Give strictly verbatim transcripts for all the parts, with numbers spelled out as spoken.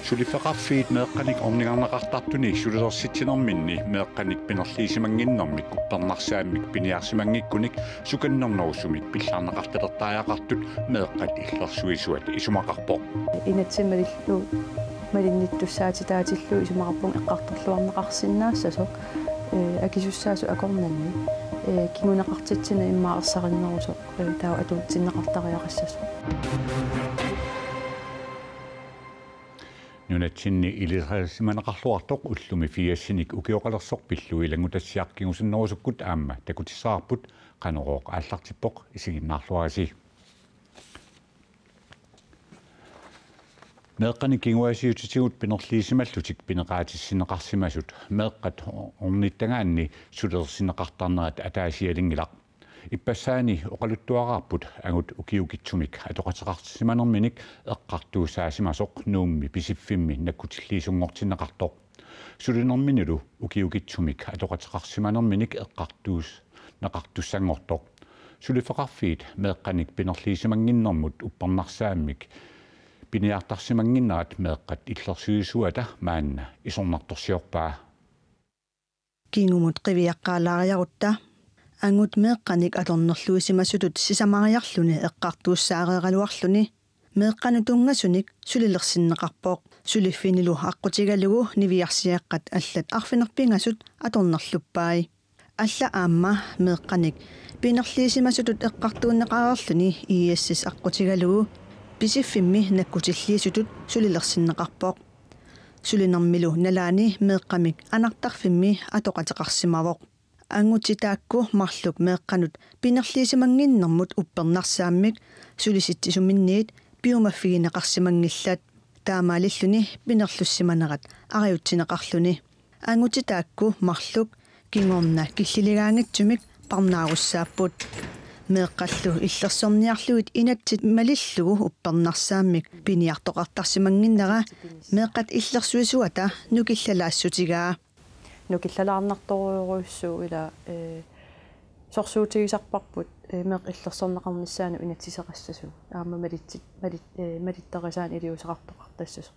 Suliffeqarfiit meeqqanik ornigarneqartartuni sulilersitsinerminni meeqqanik pinerliisimannginnermik uppernarsaammik piniarsimanngikkunik sukannernerusumik pillarneqartalertariaqartut meeqqat illersuisuat isumaqarpoq. Inatsit malillugu malinnittussaatitaatillugu isumaqarpunga eqqartorluarneqarsinnaassasoq, ee, akisussaasut akornanni, ee, kinguneqartitsineq immaqa ersarinnerusoq, ee, taava atuutsinneqartariaqassasoq. Nunatsinni ilisarisimaneqarluartoq ullumi firsinik ukioqalersoq pillugu ilanngutassiaq kingusinnerusukkut aamma takutissavarput. Qanorooq aallartippoq, isiginnaarluarisi. Meeqqanik kinguaassiuutitigut pinerliisimallutik pineqaatissinneqarsimasut meeqqat ornittagaanni sulilersinneqartarnerat ataasialinngilaq. Ippassaani oqaluttuaraarput angut ukiukitsumik atoqateqarsimanerminik eqqartuussaasimasoq Nuummi Pisiffimmi nakkutilliisunngortinneqartoq. Sulinerminilu ukiukitsumik atoqateqarsimanerminik eqqartuusneqartussanngortoq. Suliffeqarfiit meeqqanik pinerliisimannginnermut uppernarsaammik piniartarsimannginnerat meeqqat illersuisuata maanna isornartorsiorpaa. Kingumut qiviaqqaalaariarutta angut meeqqanik atornerluisimasutut sisamariarluni eqqartuussaareeraluarluni meeqqanut tunngasunik sulilersinneqarpoq. Suliffinilu aqqutigalugu niviarsiaqqat allat arfineq-pingasut atornerluppai. Alla aamma meeqqanik pinerliisimasutut eqqartuunneqareerluni I S S aqqutigalugu Pisiffimmi nakkutilliisutut sulilersinneqarpoq. Sulinermilu nalaani meeqqamik anartarfimmi atoqateqarsimavoq. Angutit taakku marluk meeqqanut pinerliisimannginnermut uppernarsaammik sulisitsisuminniit piumaffigineqarsimanngillat. Taamaalilluni pinerlussimanerat ariutsineqarluni. Angutit taakku marluk kingorna killiligaanngitsumik parnaarussaapput. Meeqqallu illersorniarlugit inatsit malillugu uppernarsaammik piniartoqartarsimannginnera meeqqat illersuisuata nukillalaassutigaa. Nukillalaarnartorujussuuvoq ila, ee, sorsuutigisarparput, ee, meeqqat illersorneqarnissaannut inatsiseqassasut. Aamma malitsit-, malit-, ee, malittarisaanut iliuuseqartoqartassasoq.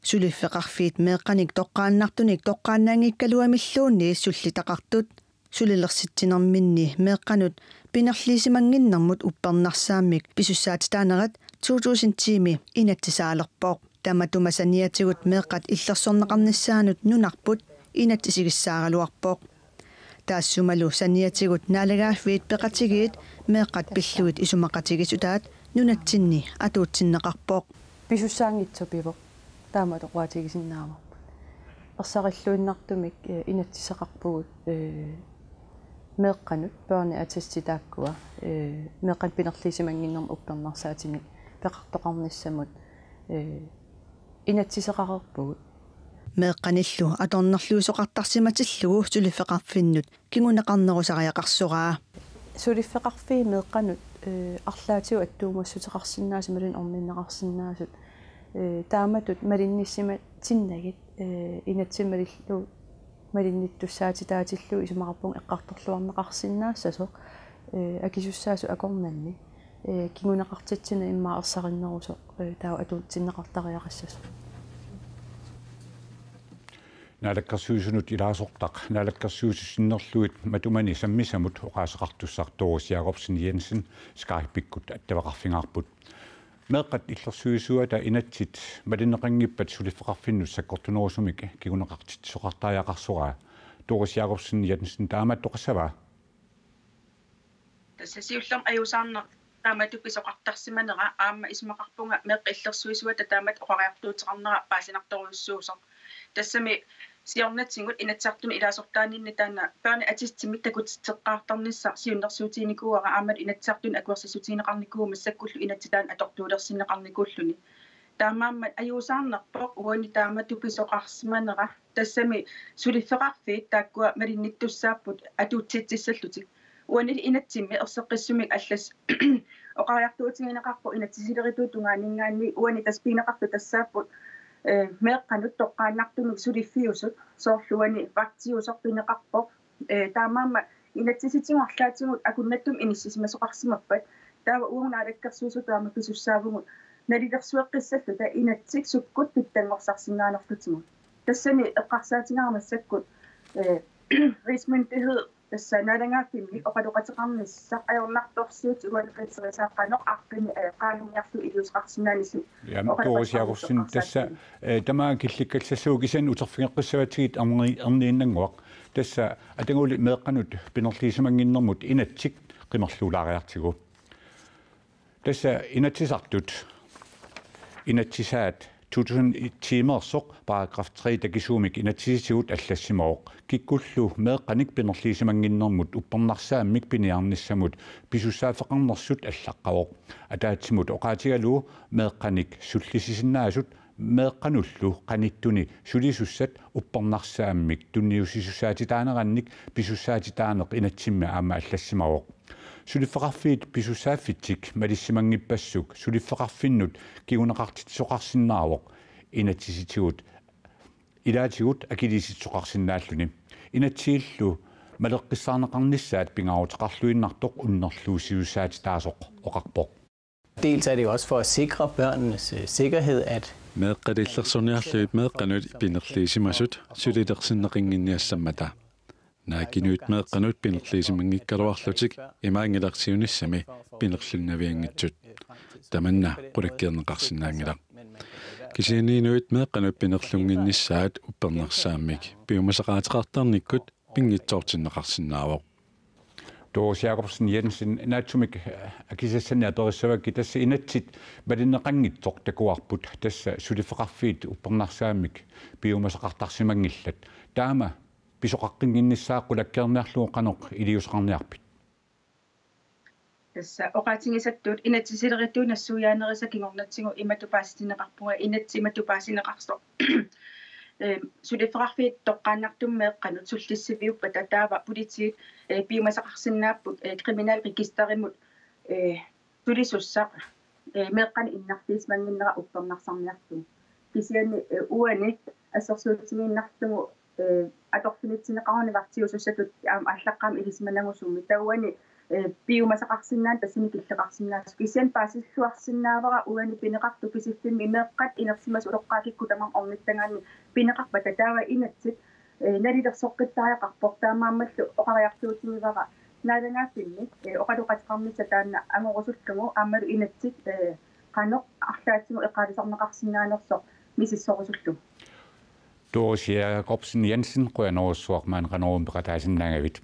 Suliffeqarfiit meeqqanik toqqaannartunik toqqaannanngikkaluamilluunniit sullitaqartut. Sulilersitsinerminni meeqqanut pinerliisimannginnermut uppernarsaammik pisussaatitaanerat to tusind ti-mi inatsisaalerpoq. Tamatuma saniatigut meeqqat illersorneqarnissaannut nunarput inatsisigissaaraluarpoq. Taassumalu saniatigut naalagaaffiit peqatigiit meeqqat pillugit isumaqatigiissutaat nunatsinni atuutsinneqarpoq. Pisussaanngitsoq pivoq. Taamatut oqaatigisinnaavarput. Ersarilluinnartumik, ee, inatsiseqarpugut, ee, meeqqanut børneattesti taakkua, ee, meeqqanut pinerliisimannginnermut uppernarsaatinik peqartoqarnissamut, ee, inatsiseqareerpugut. Meeqqanillu atornerluisoqartarsimatillugu suliffeqarfinnut kinguneqarnerusariaqarsoraa. Suliffeqarfiit meeqqanut, ee, arlaatigut attuumassuteqarsinnaasut imaluunniit orninneqarsinnaasut, ee, taamatut malinnissimatinnagit, ee, inatsit malillugu malinnittussaatitaatillugu isumaqarpunga eqqartorluarneqarsinnaassasoq, ee, akisussaasut akornanni, ee, kinguneqartitsineq immaqa ersarinnerusoq, ee, taava atuutsinneqartariaqassasoq. Naalakkersuisunut ilaasortaq naalakkersuisut sinnerlugit matumani sammisamut oqaaseqartussaq Doris Jakobsen Jensen Skype-ikkut attaveqarfigaarput. Meeqqat illersuisuata inatsit malinneqanngippat suliffeqarfinnut sakkortunerusumik kinguneqartitsisoqartariaqarsoraa. Doris Jakobsen Jensen taamaattoqassava? Tassa siullermik ajuusaarneq taamatut pisoqartarsimanera aamma isumaqarpunga meeqqat illersuisuata taamatut oqariartuuteqarnera paasinartorujussuusoq. Tassami siornatigut Inatsisartuni ilaasortaaninni taanna børneattestimik takutitseqqaartarnissaq siunnersuutiginikuuara aammalu Inatsisartuni akuersissutigineqarnikuuvoq massakkullu inatsit taanna atortuulersinneqarnikuulluni. Taamaammat ajuusaarnerpoq uani taamatut pisoqarsimanera, tassami suliffeqarfiit taakkua malinnittussaapput atuutsitsissallutik. Uanili inatsimmi erseqqissumik allas oqariartuutigineqarpoq inatsisilerituup tungaaninngaanniit uani tassa pineqartut tassaapput, ee, meeqqanut toqqaannartumik suliffiusut, soorlu uani vagtiusoq pineqarpoq, ee, taamaammat inatsisitigut arlaatigut akunnattumik inissisimasoqarsimappat Taava uagut Naalakkersuisut taama pisussaavugut nalilersueqqissalluta inatsit sukkut pitsanngorsarsinnaanerlutigu. Tassani eqqarsaatigaara massakkut, eh, rigsmyndighed tassa naalagaaffimmi oqaloqateqarnissaq ajornartorsiut uaniqiserisaaqanoq aqqini, eh, qaangiarlu iliuuseqarsinnaanissaq. Jamen, Doris Jakobsen, tassa, eh, tamaanga killikkallassaaq kisianni uterfigeqqissavatsigit erni-, erniinnannguaq. Tassa ataguli meeqqanut pinerliisimannginnermut inatsit qimerluulaariartigu. Tassa inatsisartut, inatsisaat to tusind ti-meersoq paragraf tre takisuumik inatsisitigut allassimavoq. Kikkullu meeqqanik pinerliisimannginnermut uppernarsaammik piniarnissamut pisussaaffeqarnersut allaqqavoq. Ataatsimut oqaatigalugu meeqqanik sullisisinnaasut meeqqanullu qanittuni sulisussat uppernarsaammik tunniussisussaatitaanerannik pisussaatitaaneq inatsimmi aamma allassimavoq. Suliffeqarfiit pisussaaffitik malissimanngippassuit suliffeqarfinnut kinguneqartitsisoqarsinnaavoq inatsisitigut ilaatigut akiliisitsisoqarsinnaalluni. Inatsillu maleqqissaarneqarnissaat pingaaruteqarluinnartoq unnerluussisussaatitaasoq oqarpoq. Dels er det jo også for at sikre børnenes øh, sikkerhed, at Meeqqat illersorniarlugit meeqqanut pinerliisimasut sulilersinneqannginniassammata. Naakinuit meeqqanut pinerliisimanngikkaluarlutik imaanngilaq siunissami pinerlunnavianngitsut. Tamanna qulakkeerneqarsinnaanngilaq. Kisianni inuit meeqqanut pinerlunnginnissaat uppernarsaammik piumasaqaateqartarnikkut pinngitsoortinneqarsinnaavoq. Doris Jakobsen Jensen, naatsumik, eh, akisassannik aperissavakkit, tassa inatsit malinneqanngitsoq takuarput, tassa suliffeqarfiit uppernarsaammik piumasaqartarsimanngillat. Taama pisoqaqqinnginnissaa qulakkeerniarlugu qanoq iliuuseqarniarpit? Tassa oqaatigisattut inatsisilerituut nassuiaanerisa kingornatsigu imatut paasitinneqarpunga, inatsit imatut paasineqarsoq. Ehm, suliffeqarfiit toqqaannartumik meeqqanut sullissiviuppata taava politiit, eh, piumasaqarsinnaapput, eh, kriminalregisterimut, eh, sulisussaq, eh, meeqqanik innarliissimannginnera uppernarsarniarlugu. Kisianni, eh, uani assersuutigiinnarlugu, eh, atorfinitsinneqaruni vartiusussatut aamma aallaqqaammut ilisimanagusummi. Taava uani, eh, piumasaqarsinnaanera tassani killeqarsinnaasoq. Kisianni paasilluarsinnaavara uani pineqartoq Kisiffimmi meeqqat inersimasut utoqqaat kikkut tamarmik ornittagaanni pineqarpata, taava inatsit, eh, nalilersoqqittariaqarpoq, taamaammallu oqariartuutigivara naalagaaffimmi, eh, oqaloqateqarnissaq taanna angorusullugu aammalu inatsit, eh, qanoq arlaatigut eqaalisarneqarsinnaanersoq misissorusullugu. Doris Jakobsen Jensen, qujanarsuaq maani Qanoruumi peqataasinnaagavit.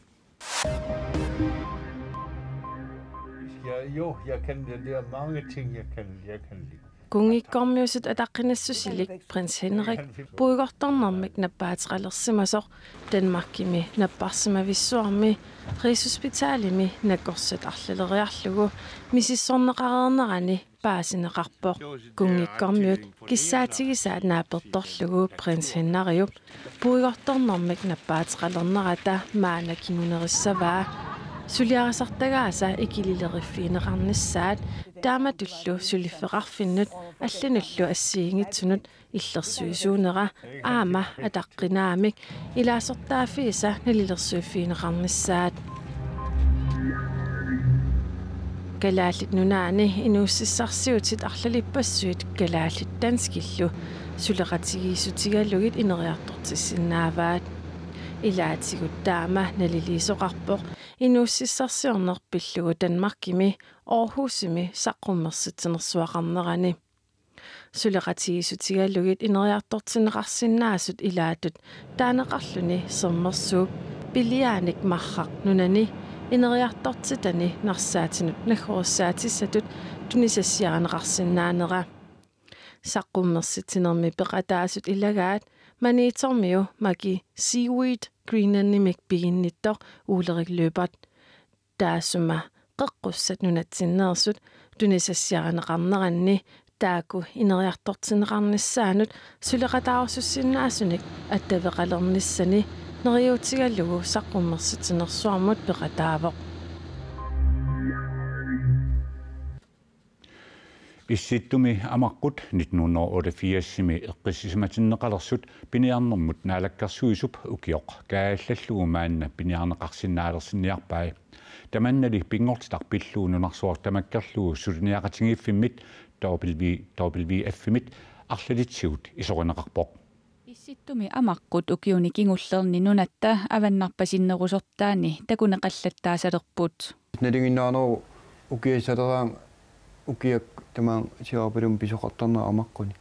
Ja, jo, jeg kan den der mange ting, jeg kan, jeg kan lide. Kunngikkormiusut ataqqinassusilik Prins Henrik puigortornermik nappaateqalersimasoq Danmarkimi napparsimavissuarmi Rigshospitalimi nakorsat arlaleriarlugu misissorneqareernerani paasineqarpoq. Kunngikkormiut kissaatigisaat naapertorlugu Prins Henriup puigortornermik nappaateqalernerata maanna kingunerissavaa suliarisartagaasa ikilileriffigineqarnissaat taamatullu suliffeqarfinnut allanullu assigiinngitsunut illersuisuunera aamma ataqqinaamik ilaasortaaffiisa nalilersuiffigineqarnissaat. Kalaallit Nunaanni inuussutissarsiutit arlalippassuit kalaallit danskillu suleqatigiissutigalugit ineriartortissinnaavaat. Ilaatigut taama naliliisoqarpoq inuussutissarsiorneq pillugu Danmarkimi Aarhusimi saqqummersitsinersuaqarnerani. Suleqatigiissutigalugit ineriartortinneqarsinnaasut ilaatut taaneqarluni Sermersuup Piliaanik Marraq nunani ineriartortitani narsaatinut naggorissaatissatut tunisassiarineqarsinnaanera. Saqqummersitsinermi peqataasut ilagaat Maniitsormiu Maki Seaweed Greenlandimik piginnittoq Ulrik Lyberth. Taassuma qeqqussat nunatsinneersut tunisassiarineqarneranni taakku ineriartortinneqarnissaannut suleqataarusussinnaasunik attaveqalernissani neriuutigalugu saqqummersitsinersuarmut peqataavoq. Issittumi Amaqqut nitten hundrede og otteogfirsimi eqqissisimatinneqalersut piniarnermut naalakkersuisup ukioq kaajallallugu maanna piniarneqarsinnaalersinniarpai. Tamannali pinngortitaq pillugu nunarsuaq tamakkerlugu suliniaqatigiiffimmit W W F-imit arlalitsigut isorineqarpoq. Issittumi amaqqut ukiuni kingullerni nunatta avannarpasinnerusortaani takuneqallattaasalerput. Nalinginnaaneruvoq ukiassaleraangat ukiakku tamaanga siorapalummi pisoqartarnerat amaqqunik.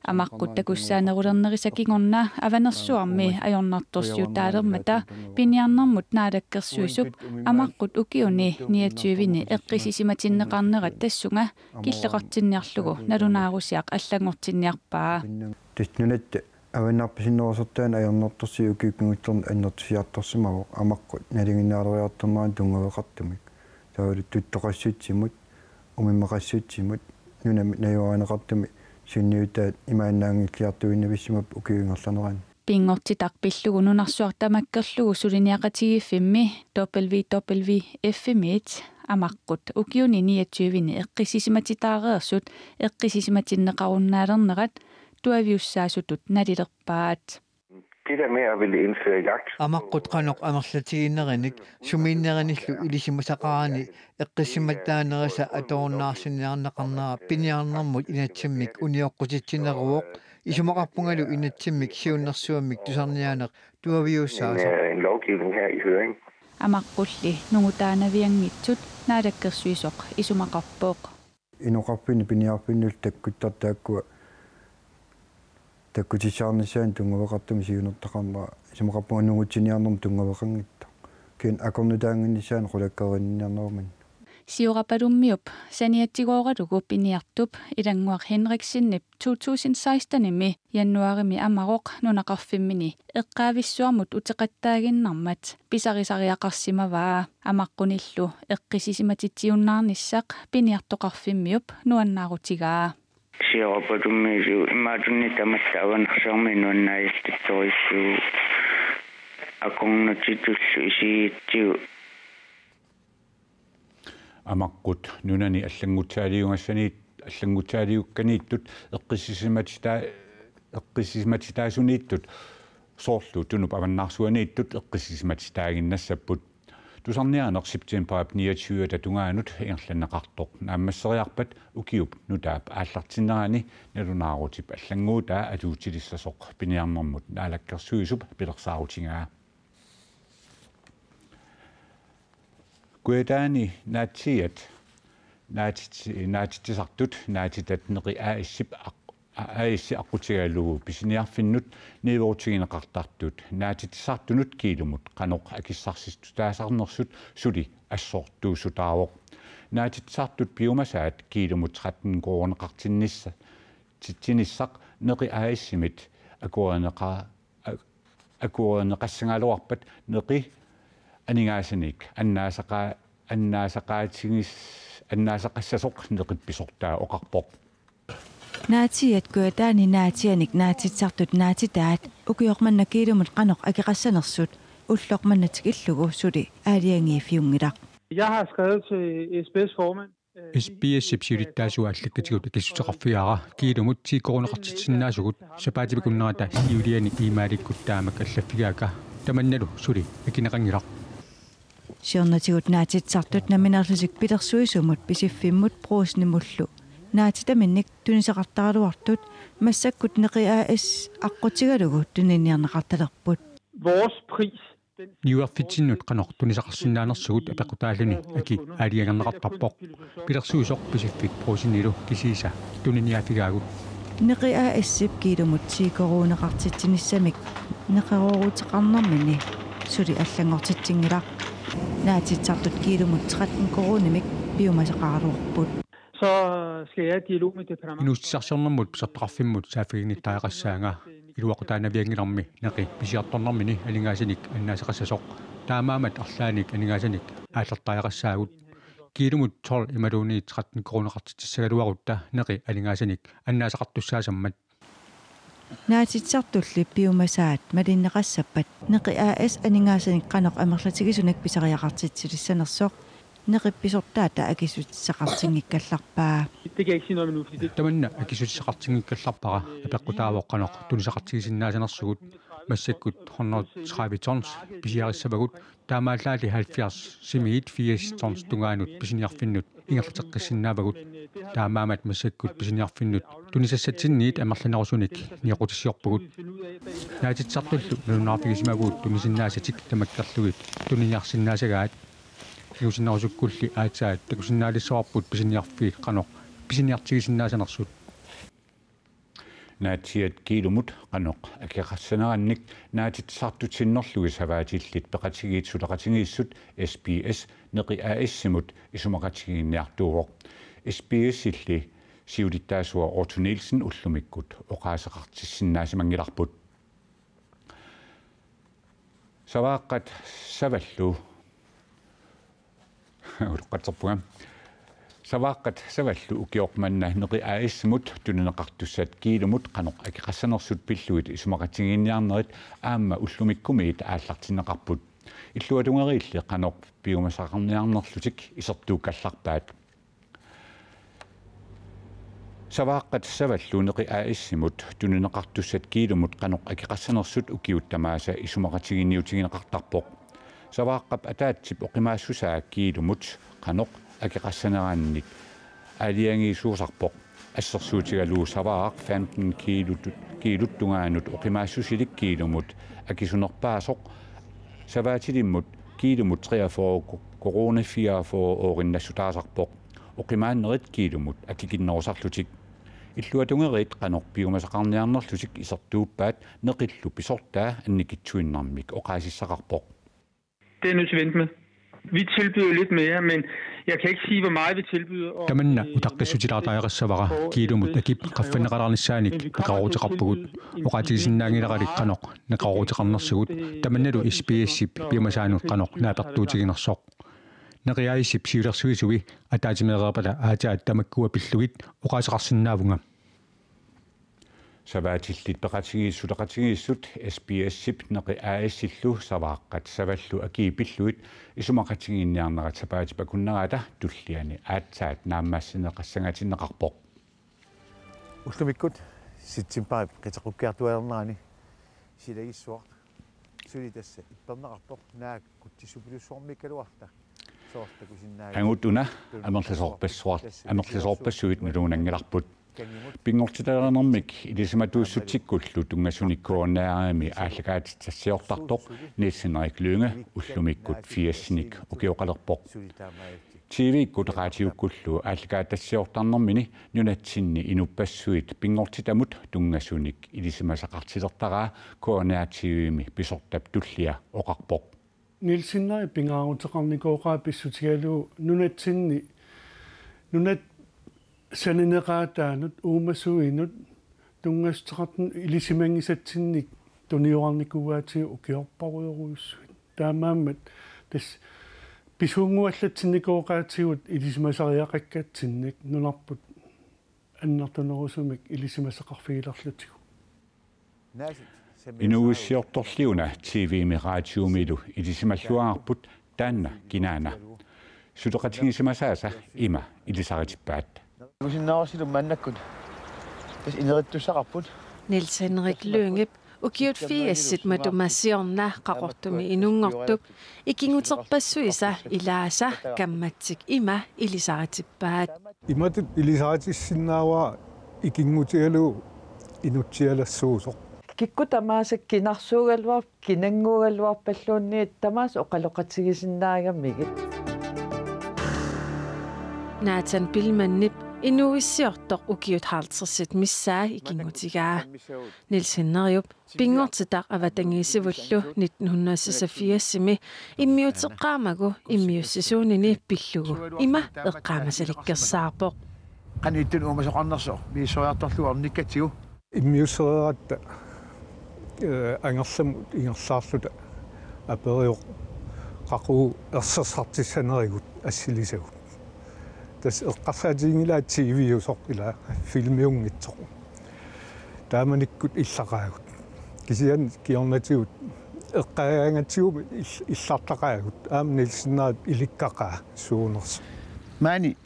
Amaqqut takussaanerulernerisa kingorna Avanersuarmi ajornartorsiutaalermata piniarnermut naalakkersuisup amaqqut ukiuni niogtyveni eqqissisimatinneqarnerat tassunga killeqartinniarlugu nalunaarusiaq allanngortinniarpaa. Tassa nunatta avannarpasinnerusortaani ajornartorsiut ukiuni kingullerni annertusiartorsimavoq amaqqut nalinginnaaleriartornerannut tunngaveqartumik. Taavalu tuttoqassutsimut, umimmaqassutsimut, nunami najugaqartumik sunniutaat imaannaanngilliartuinnavissimavoq ukiup ingerlanerani. Pinngortitaq pillugu nunarsuaq tamakkerlugu suliniaqatigiiffimmi W W F-imit amaqqut ukiuni niogtyveni eqqissisimatitaareersut eqqissisimatinneqarunnaalernerat tuaviussaasutut nalilerpaat. Det der med at ville indføre jagt. Amaqqut qanoq amerlatiginerinik sumiinnerinillu ilisimasaqarani eqqissisimatitaanerisa atorunnaarsinniarneqarnera piniarnermut inatsimmik unioqqutitsineruvoq, isumaqarpungalu inatsimmik siunnersuummik tusarniaaneq tuaviussaasoq. En, øh, en lovgivning her i høring. Amaqqulli nungutaanavianngitsut naalakkersuisoq isumaqarpoq. Inoqarfinni piniarfinnullu takkuttartut taakkua takkutissaarnissaannut tunngaveqartumik siunertaqarnera isumaqarpunga nungutsiniarnermut tunngaveqanngitsoq. Kisianni akornutaannginnissaanut qulakkeerinniarneruminni. Siorapalummiup saniatigooralugu piniartup Ilannguaq Henriksenip to tusind sekstenimi januaarimi amaroq nunaqarfimmini eqqaavissuarmut uteqattaaginnarmat pisarisariaqarsimavaa. Amaqqunillu eqqissisimatitsiunnaarnissaq piniartoqarfimmiup nuannaarutigaa. Siorapalummiillu imaattunni tamatta Avanersuarmi nuannaajallattorujussuuvoq akornutitullu isigigatsigu. Amaqqut nunani allanngutsaaliugassaniit-, allanngutsaaliukkaniittut eqqissisimatita-, eqqissisimatitaasuniittut soorlu Tunup avannaarsuaniittut eqqissisimatitaaginnassapput. Tusarniaaneq septembarip niogtyve tungaanut ingerlanneqartoq naammasseriarpat ukiup nutaap aallartinnerani nalunaarutip allannguutaa atuutilissasoq piniarnermut naalakkersuisup pilersaarutigaa. Kujataani naatsiiat naatit-, naatitsisartut naatitat Neqi A S-ip aq-, A S aqqutigalugu pisiniarfinnut niuerutigineqartartut naatitsisartunut kiilumut qanoq akissarsissutaasarnersut suli assortuussutaavoq. Naatitsisartut piumasaat kiilumut tretten koruuneqartinnissa-, titsinissaq Neqi A S-imit akuerineqa-, a-, akuerineqassagaluarpat Neqi aningaasanik annaasaqa-, annaasaqaatigis-, annaasaqassasoq Neqip pisortaa oqarpoq. Naatsiiat Kujataani naatsiianik naatitsisartut naatitaat ukioq manna kiilumut qanoq akeqassanersut ulloq manna tikillugu suli aalajangiiffiunngilaq. Jeg har skrevet til S B S formand. S B S-ip siulittaasua allakkatigut akissuteqarfigaara kiilumut ti koruuneqartitsinnaasugut sapaatip akunnerata siuliani iimaalikkut taamak allaffigaakka, tamannalu suli akineqanngilaq. Siornatigut naatitsisartut nammineerlutik pilersuisumut Pisiffimmut Brugsenimullu naatitaminnik tunisaqartaraluartut massakkut Neqi A/S aqqutigalugu tuniniarneqartalerput. Vores pris, den Niuerfitsinnut qanoq tunisaqarsinnaanersugut apeqqutaalluni aki aalajangerneqartarpoq. Pilersuisoq Pisiffik Brugsenilu kisiisa tuniniaaffigaagut. Neqi A/S-ip kiilumut ti koruuneqartitsinissamik neqerooruteqarnermini suli allanngortitsinngilaq. Naatitsisartut kiilumut tretten koruunimik piumasaqaraluarput. Så skal jeg i dialog med departementet. Inuussutissarsiornermut pisortaqarfimmut saaffiginnittariaqassaanga. Iluaqutaanavianngilarmi Neqi pisiartornermini aningaasanik annaasaqassasoq. Taamaammat arlaannik aningaasanik aallertariaqassaagut. Kiilumut tolv imaluunniit tretten koruuneqartitsissagaluarutta Neqi aningaasanik annaasaqartussaasammat. Naatitsisartulli piumasaat malinneqassappat Neqi A/S aningaasanik qanoq amerlatigisunik pisariaqartitsilissanersoq Neqip pisortaata akissutissaqartinngikkallarpaa. Det kan jeg ikke sige noget om nu, fordi det Tamanna akissutissaqartinngikkallarpara, apeqqutaavoq qanoq tunisaqartigisinnaasanersugut. Massakkut hundrede tredive tons pisiarissavagut, taamaallaat halvfjerdsimiit firs tons tungaanut pisiniarfinnut ingerlateqqissinnaavagut. Taamaammat massakkut pisiniarfinnut tunisassatsinniit amerlanerusunik nioqqutissiorpugut. Naatitsisartullu nalunaarfigisimavugut tunisinnaasatik tamakkerlugit tuniniarsinnaasagaat. Kingusinnerusukkulli aatsaat takusinnaalissavarput pisiniarfiit qanoq pisiniartigisinnaasanersut. Naatsiiat kiilumut qanoq akeqassanerannik naatitsisartut sinnerlugit savaatillit peqatigiit suleqatigiissut S B S Neqi A/S-imut isumaqatigiinniartuuvoq. S B S-illi siulittaasua Otto Nielsen ullumikkut oqaaseqartissinnaasimanngillarput. Savaaqqat savallu. Utoqqatserpunga. Savaaqqat savallu ukioq manna Neqi A/S-imut tunineqartussat kiilumut qanoq akeqassanersut pillugit isumaqatigiinniarnerit aamma ullumikkumiit aallartinneqarput. Illuatungeriilli qanoq piumasaqarniarnerlutik isertuukkallarpaat. Savaaqqat savallu Neqi A/S-imut tunineqartussat kiilumut qanoq akeqassanersut ukiut tamaasa isumaqatigiinniutigineqartarpoq. Savaaqqap ataatsip oqimaassusaa kiilumut qanoq akeqassanerannik aalajangiisuusarpoq. Assersuutigalugu Savaaq femten kiilut, kiilut tungaanut oqimaassusilik kiilumut akisunerpaasoq savaatilimmut kiilumut treogfyrre ko-, koruuna fireogfyrre ooriinnassutaasarpoq. Oqimaannerit kiilumut akikinnerusarlutik. Illuatungeriit qanoq piumasaqarniarnerlutik isertuuppaat Neqillu pisortaa annikitsuinnarmik oqaasissaqarpoq. Det er jeg nødt til at vente med. Vi tilbyder lidt mere, men jeg kan ikke sige, hvor meget vi tilbyder. Og, Tamanna øh, utaqqissutilaartariaqassavara kiilumut akip qaffanneqalaarnissaanik neqerooruteqarpugut. Oqaatigisinnaanngilaralik qanoq neqerooruteqarnersugut, tamannalu S B S-ip piumasaanut qanoq naapertuutiginersoq. Neqi A/S-ip siulersuisui ataatsimeereerpata aatsaat tamakkua pillugit oqaaseqarsinnaavunga. Savaatillit peqatigiit suleqatigiissut S B S-ip Neqi A/S-illu Savaaqqat savallu akii pillugit isumaqatigiinniarnerat sapaatip akunnerata tulliani aatsaat naammassineqassangatinneqarpoq. Ullumikkut septembarip qiteqqukkiartualernerani silagissuaq suli tassa ipperneqarpoq, naak kutsissupilussuarmiikkaluarta. Angut una amerlasoorpassuar-, amerlasoorpassuit nalunanngilarput. Pinngortitalinermik ilisimatuussutsikkullu tunngasunik K N R-imi aallakaatitassiortartoq Niels Henrik Lynge ullumikkut firsinik ukioqalerpoq. T V-kkut raatiukkullu aallakaatitassiortarnermini nunatsinni inuppassuit pinngortitamut tunngasunik ilisimasaqartilertaraa K N R T V-mi pisortap tullia oqarpoq. Niels Henrik pingaaruteqarnikooqaaq pissutigalugu nunatsinni nunat sanineqaataanut uumasuinut tunngassuteqartunut ilisimanngisatsinnik tuniorarnikuugaatigut ukiorparujorujussuit. Taamaammat tassa pisuunnguallatsinnikuugaatigut ilisimasariaqakkatsinnik nunarput annertunerusumik ilisimasaqarfigilerlutigu. Inuuissiortorli una T V-mi raatiumilu ilisimalluagarput taanna kinaana. Suleqatigisimasaasa ima ilisaritippaat. Kusinnaarsilu maannakkut. Tassa inerittussaqarput. Niels Henrik Lyngep ukiut firsit matuma siorna Qaqortumi inunngortup ikinnguterpassuisa ilaasa kammatsik ima ilisaritippaat. Imatut ilisaritissinnaavara ikinngutigalugu inutsialassuusoq. Kikkut tamaasa kinarsuugaluarpat, kinannguugaluarpalluunniit tamaasa oqaloqatigisinnaagamigit. Nathan Pillmanip inuuissiortoq ukiut halvtredsit missaa ikinngutigaa. Niels Henriup pinngortitaq avatangiisivullu nitten hundrede seksogfirsimi immiuteqqaamagu immiussisuunini pillugu ima eqqaamasalikkersaarpoq. Qanoq ittunik uumasoqarnersoq misissuiartorlugu ornikkatsigu. Immiussereeratta, eh, angerlamut ingerlaarluta aperivoq qaqugu ersersartissanerigut assilisagut. Tassa eqqarsaatiginngilaat T V-usoq ila filmiunngitsoq. Taamanikkut illaqaagut. Kisianni kingornatigut eqqagaangatsigu ill-, illartaqaagut. Aamma Niels Henrik ilikkaqaa suunersoq. Maani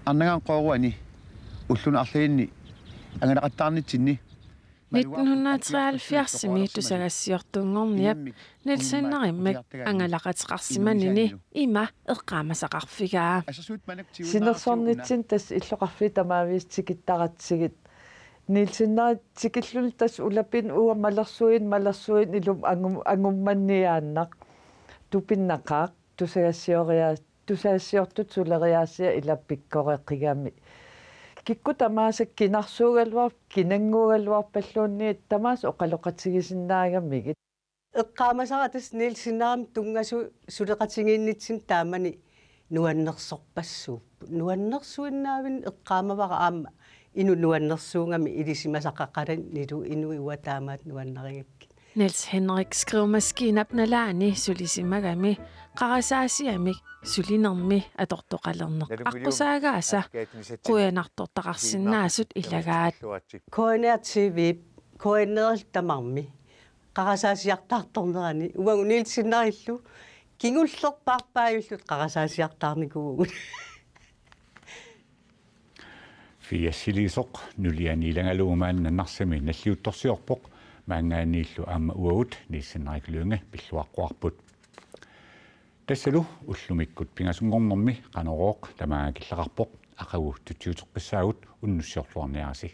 arnangaanni qooruani ulluni arlalinni angalaqattaarnitsinni Nitten hundrede treoghalvfjerdsimi tusagassiortunngorniap Niels Henrikimik angalaqateqarsimanini ima eqqaamasaqarfigaa. Sinersornitsinni tassa illoqarfiit tamaviisa tikittaratsigit. Niels Henrik tikilluni tassa ulapinnut uanga malersuineq, malersuineq ilumut angum-, angummanniaannaq. Tupinnaqaaq, tusagassioriaa-, tusagassiortutut suleriaasia ilap pikkoreqigami. Kikkut tamaasa kinarsuugaluar-, kinannguugaluarpalluunniit tamaasa oqaloqatigisinnaagamigit. Eqqaamasara tassa Niels Henrikimut tunngasut suleqatigiinnitsinni taamani nuannersorpassuupput. Nuannersuinnaavinnut eqqaamavara aamma inuk nuannersuugami ilisimasaqaqalanilu inuit uanga taamaattut nuannarigakkit. Niels Henrik skrivemaskiinap nalaani sulisimagami qarasaasiamik sulinermi atortoqalerneq aqqusaagaasa qujanartortaqarsinnaasut ilagaat. K N R T V, K N R-illu tamarmi qarasaasiartaartornerani uagut Niels Henrikillu kingullerpaarpaajulluta qarasaasiartaarnikuuvugut. Fiasiliisoq nuliani ilagalugu maanna Narsami nalliuttorsiorpoq, maanngaanniillu aamma uagut Niels Henrik Lynge pilluaqquarput. Tassalu ullumikkut pingasunngornermi Qanorooq tamaanga killeqarpoq, aqagu tutsiuteqqissaagut, unnussiorluarniarisi.